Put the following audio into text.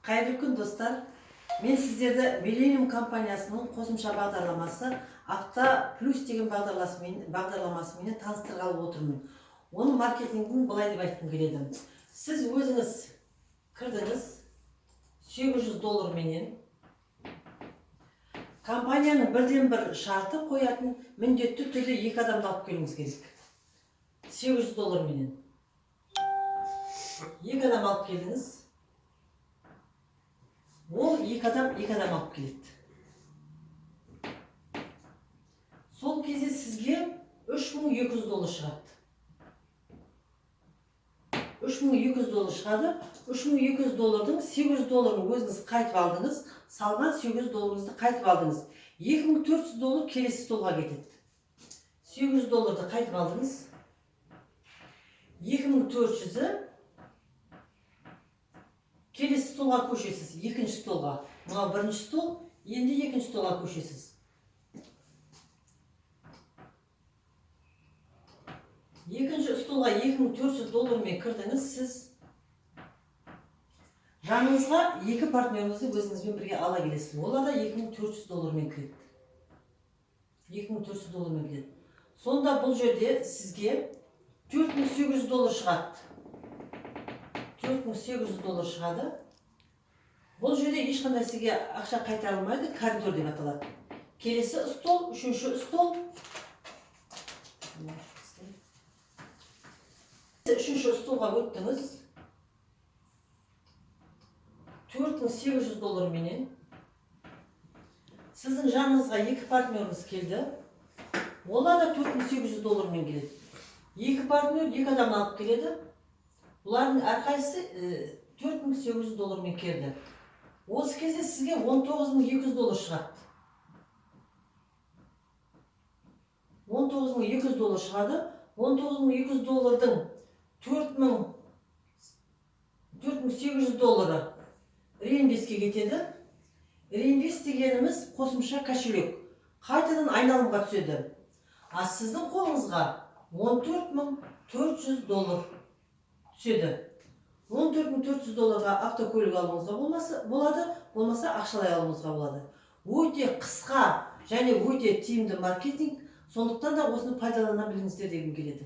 Қайырлы күн, достар! Мен сіздерді Millennium компаниясының қосымша бағдарламасы Авто Плюс деген бағдарламасыменен таныстырғалы отырмын. Оның маркетингін былай деп айтқым келеді. Сіз өзіңіз кірдіңіз 800 долларменен. Компанияның бірден бір шарты қоятын: міндетті түрде екі адамды алып келуіңіз керек. 800 долларменен екі адам алып келдіңіз. Ол екі адам екі адам алып келеді. Сол кезде сізге 3200 доллар шығады. 3200 доллар шығады. 3200 доллардың 800 долларын өзіңіз қайтып алдыңыз, салған 800 долларыңызды қайтып алдыңыз. 2400 доллар келесі столға кетеді. 800 долларды қайтып алдыңыз. 2400-і келесі столға көшесіз, екінші столға. Мынау бірінші стол, енді екінші столға көшесіз. Екінші столға 2400 доллармен кірдіңіз. Сіз жаныңызға екі партнеріңізді өзіңізбен бірге ала келесіз. Олар да 2400 доллармен кіреді. 2400 доллармен кіреді. Сонда бұл жерде сізге 4800 доллар шығады. 4800 доллар шығады. Бұл жерде ешқандай сізге ақша қайтарылмайды, коридор деп аталады. Келесі стол, үшінші стол. Үшінші столға өттіңіз. 4800 долларменен. Сіздің жаныңызға екі партнеріңіз келді. Олар да 4800 доллармен келеді. Екі партнер екі адамды алып келеді. Бұлардың әрқайсысы 4800 доллармен келді. Осы кезде сізге 19200 доллар шығады. 19200 доллар шығады. 19200 доллардың 4800 доллары реинвестке кетеді. Реинвест дегеніміз қосымша кошелек. Қайтадан айналымға түседі. А сіздің қолыңызға 14400 доллар түседі. 14400 долларға автокөлік алуыңызға болады, болмаса ақшалай алуыңызға болады. Өте қысқа және өте тиімді маркетинг, сондықтан да осыны пайдалана біліңіздер дегім келеді.